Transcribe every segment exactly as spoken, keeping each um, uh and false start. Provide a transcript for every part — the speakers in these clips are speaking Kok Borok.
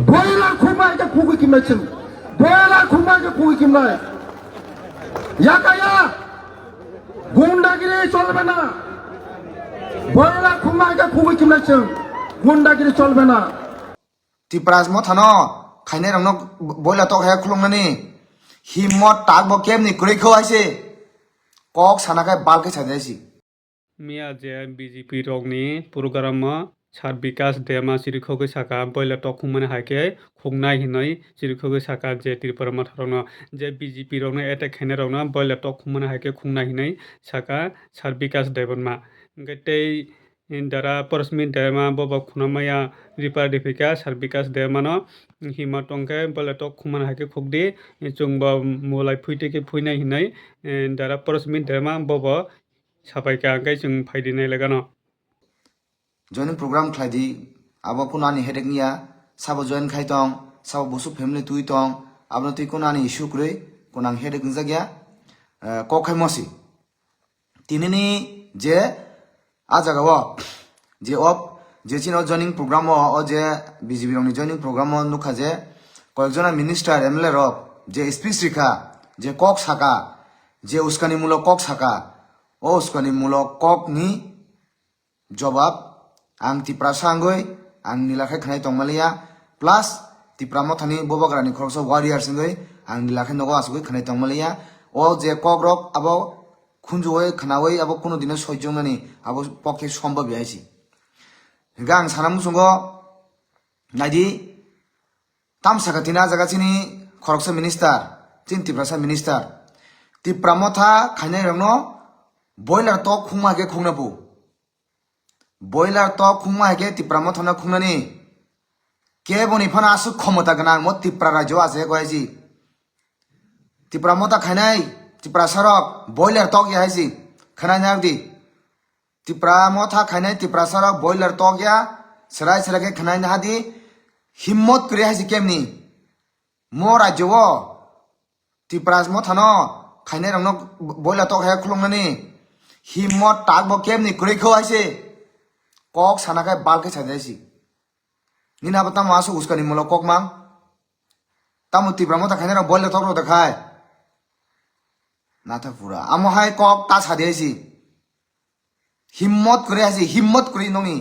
Boiler khumai ke khugui kimnai chwng. Boiler khumai ke khugui kimnai. Yakaya. Gundagiri cholbe na. Boiler khumai ke khugui kimnai chwng. Gundagiri cholbe na. Tipra mothano khainai rokno boila tok hai khulungnani himmot tak bo kemni kwrwi kho hai se kok sana khai bal khe sajai si. Miya je B J P rokni program o Sir Bikash Debbarma chirikhogwi saka boila tok khungmani hai khe khungnai hinwi chirikhogwi saka je Tripura motha rokno je B J P rokno attack khainai rokno boila tok khungmani hai khe khungnai hinwi saka Sir Bikash Debbarma. Hwnkhe tei Dara Porosmin Debbarma bobo khuna maya ripar riphika Sir Bikash Debbarmano hima tongkhe bole tok khumana hai khe khukdi chwngbo mulai phuitwi khe phuinai hinwi Dara Porosmin Debbarma bobo sapaikha hwnkhe chwng phaidi nai legano. Joining program khlai di, abo kuno ani headache niya, sabo join khai tong, sabo busuk family twi tong, abono twi kuno ani issue kwrwi, kuno ang headache wngjak ya, kok khai mosi. Tinini je a jaga o je op je chini o joining program o, o je B J P rokni joining program o nukha je koyekjona minister M L A rok je speech rikha, je kok saka, je uskani mulok kok saka, o uskani mulok kok ni jobab ang Tiprasa wngwi ang nila khe khnai tongmaliya, plus Tipra mothani bobagrani khoroksa warriors wngwi ang nila khe nogo asugwi khnai tongmaliya. O je kokrok abo khunjuwi khnawi abo kunu dino soichungnani abo pokhe sombab ya hai si. Hingkhe ang sana muchungo naidi, tamsaka tini a jaga chini khoroksa minister, chini Tiprasa minister, Tipra motha khainai rokno boiler tok khungma khe khungna bu. Boiler tok khungma hai khe Tipra mothano khungnani keboni phano aswk khomota gwnang mo Tipra rajyo o achai kho hai si. Tipra motha khainai Tiprasa rok boiler tok ya hai si. Khwnai nai di. Tipra motha khainai Tiprasa rok boiler tok ya. Serai serai khe khwnai nai di. Himmot kwrwi hai si kemni. Mo rajyo o Tipra mothano khainai rokno boila tok hai khulungnani himmot tak bo kemni kwrwi kho hai se kok sana khai bal khe sajai si. Nini abo tamo aswk uskani mulo kok mang? Tamo Tipra motha khainai rok boila tok rok da khai? Natha pura. Amo hai kok ta sadi hai si. Himmot kwrwi hai si, himmot kwrwi nongni.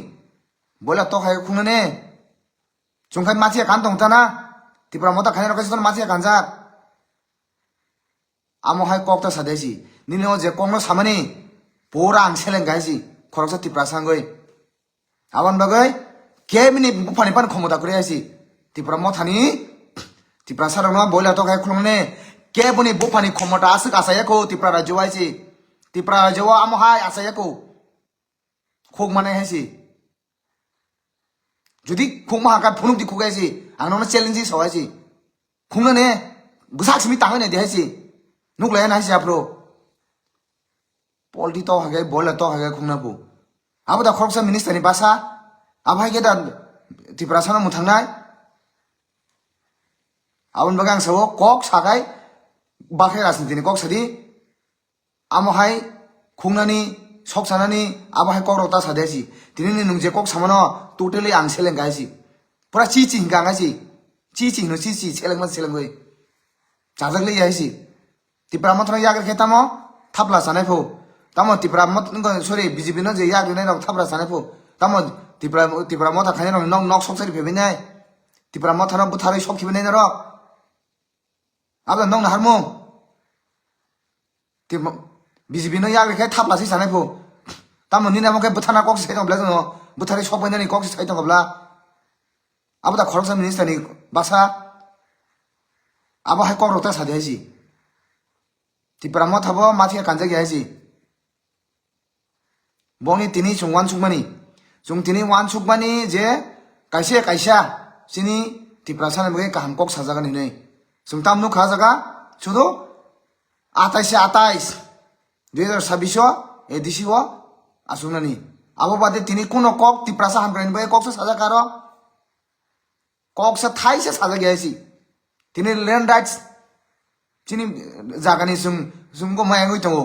Boila tok hai khungnani. Chwng khai masiya kan tong tana. Tipra motha khainai rok kaisa masiya kanjak. Amo hai kok ta sadi hai si. Nini o je kokno samani pura ang seleng kai si. Khoroksa Tiprasa wngwi. Aboni bagwi kebini buphani phano khomota kwrwi hai si. Tipra mothani Tiprasa rokno boila tok hai khulungnani keboni buphani khomota aswk achaiya kho Tipra rajyo hai si. Tipra rajyo o amo hai achaiya kho. Khuk mane hai si. Jodi khuk ma hakha phunuk di khuk hai si. Ang nono challenge sao hai si. Khungnani bwsak simi tangwi nai di hai si. Nuklai nai si aphro. Polti tok hai khe, boila tok hai khe khungna bu. Abo da khoroksa minister ni basa. Abo hai khe da Tiprasa no mwthangnai. Aboni bagwi ang sao kok sakai bakhe rajniti ni kok sadi. Amo hai khungnani, sok sanani, abo hai kokrok ta sadi hai si. Tini ni nwng je kok samano totally ang seleng kai si. Pura chi chi hingka ang hai si. Chi chi hino chi chi seleng man seleng oi. Chajak le hai si. Tipra mothano yak khe tamo thapla sanai pho. Tamo Tipra mot-, sorry, B J P no je yak rinai rok thapla sanai pho. Tamo Tipra, Tipra motha khainai rok nok, nok sok sari phebinai. Tipra mothano bwtharwi sok khibinai norok. Abo nong na harmung. Te mo-, B J P no yak khe thapla si sanai pho. Tamo nini amo khe bwthana kok sai tong bla no. Bwthari sok bai nani kok sai tong bla. Abo da khoroksa minister ni basa. Abo hai kok rok ta sadi hai si. Tipra motha bo mathi kanjak ya hai si. Bongni tini chwng uansukmani. Chwng tini uansukmani je kaisa kaisa chini Tiprasa ni bagwi kaham kok sajagan hinwi. Chwng tam nukha jaga sudu atais se atais dui hajar sabbish o A D C o asuknani. Abo bade tini kuno kok Tiprasa hamkrai ni bagwi kok se sajak aro. Kok sa thai se sajak ya si. Tini land rights chini jagani chwng, chwng go maya wngwi tongo.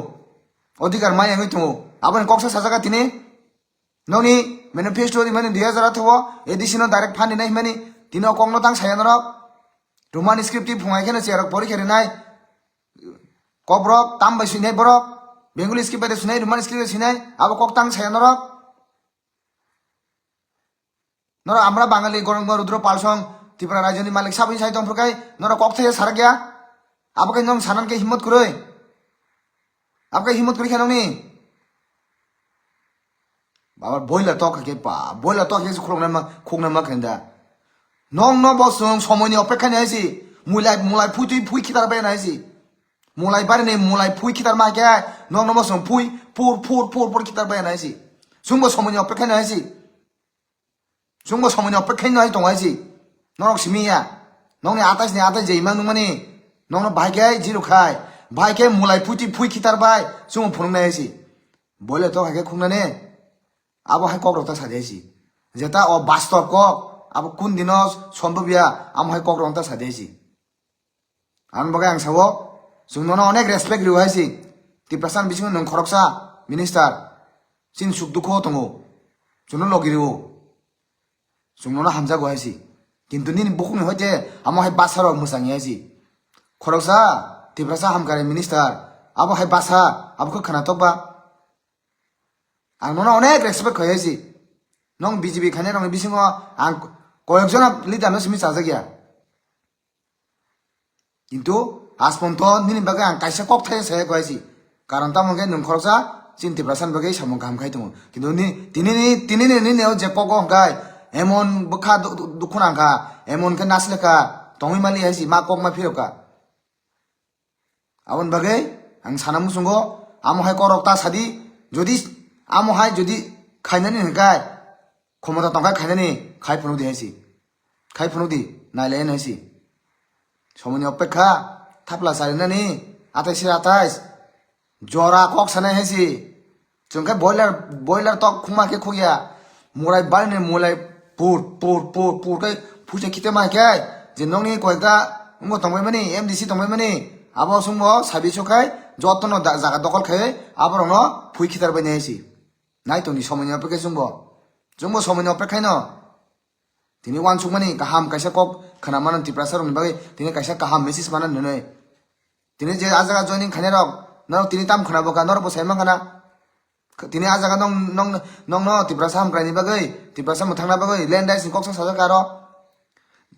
Odhikar maya wngwi tongo. Aboni kok sa sajak tini. Noni manifesto di mani dui hajar atharo A D C no direct fund nai mani Tini o kokno tang saya norok. Roman script twi phungai kheno cherok porikha rinai. Kokborok tam bai swinai borok. Bengali script bai de swinai, Roman script bai swinai. Abo kok tang saya norok. Norok amra Bangali gorong Rudra Palsong Tripura rajyoni malik saboni sai tong phurkai. Norok kok thaya sarakya. Abo khe nong sanan khe himot kwrwi. Abo khe himot kwrwi khe nongni. Baba boila tok khe pa, boila tok khe khuloknai ma, khuknai ma khe da. Nong no bo chwng somoini opekha ni hai si. Mulai, mulai phui twi phui khitar bai nai si. Mulai bari ni mulai phui khitar ma khe nong no bo chwng phui pur pur pur pur khitar bai nai si. Chwng bo somoini opekha ni hai si. Chwngbo somoini opekha no hai tongo hai si. Norok simi ya. Nokni atais ni atais je imang nungmani. Nokno bahai khe zero khai. Bahai khe mulai phuti phui khitar bai. Chwngbo phunuknai hai si. Boile tok hai khe khungnani. Abo hai kok rok ta sadi hai si. Jeta o bastob kok. Abo kun dino sombobya. Amo hai kok rok ta sadi hai si. Ang bagwi ang sao, chwng nono onek respect rio hai si. Tiprasa ni bisingo nwng khoroksa minister. Chini suk dukho tongo. Chwngno logi rio. Chwng nono hamjago hai si. Kintu nini bukhukni hoite amo hai basa rok mwchang hai si. Khoroksa Tiprasa hamkari minister. Abo hai basa, abo khe khwnatok ba. Ang nono onek respect khai hai si. Nong B J P khainai rokni bisingo ang koyek jona leader no simi chajak ya. Kintu asponto nini bagwi ang kaisa kok thai saya koi si. Karon tamo khe nwng khoroksa chini Tiprasa ni bagwi samung kaham khai tongo. Kintu ni, tini ni, tini ni, nini o je kok o hwnkhe emon bwkha du-, du-, dukhu nang kha, emon khe nasleka tongwi mali hai si, ma kok ma phirok kha. Aboni bagwi ang sana muchungo, amo hai kok rok ta sadi, jodi amo hai jodi khainani hwnkhe, khomota tongkha khainani khai phunuk di hai si. Khai phunuk di, nailai hai si. Somoni opekha, thapla charinani, atais se atais. Jora kok sanai hai si. Chwng khe boiler, boiler tok khungma khe khukya. Murai bari ni mulai pur, pur, pur, pur khe phuisa khite ma khe. Je nokni koita wngbo tongbai mani, M D C tongbai mani. Abo chwngbo sabi so khai, jotono da-, jaga dokol khai, aborokno phui khitar bai nai hai si. Nai tongni somoni opekha chwngbo. Chwngbo somoni opekha no. Tini uansukmani kaham kaisa kok khna mano Tiprasa rokni bagwi, tini kaisa kaham message mano nwnwi. Tini je a jaga joining khainai rok, norok tini tam khna bo kha, norok bo sai man khna. Tini a jaga nong, nong, nongno Tiprasa hamkraini bagwi, Tiprasa mwthangna bagwi, land rights ni koksa sajak aro.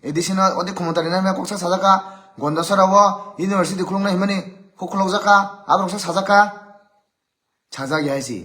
A D C no odi khomota rina hwnwi koksa sajak kha, Gondasora o university khuluknai hwnmani kok khulukjak kha, aborok sa sajak kha. Sajak ya hai si.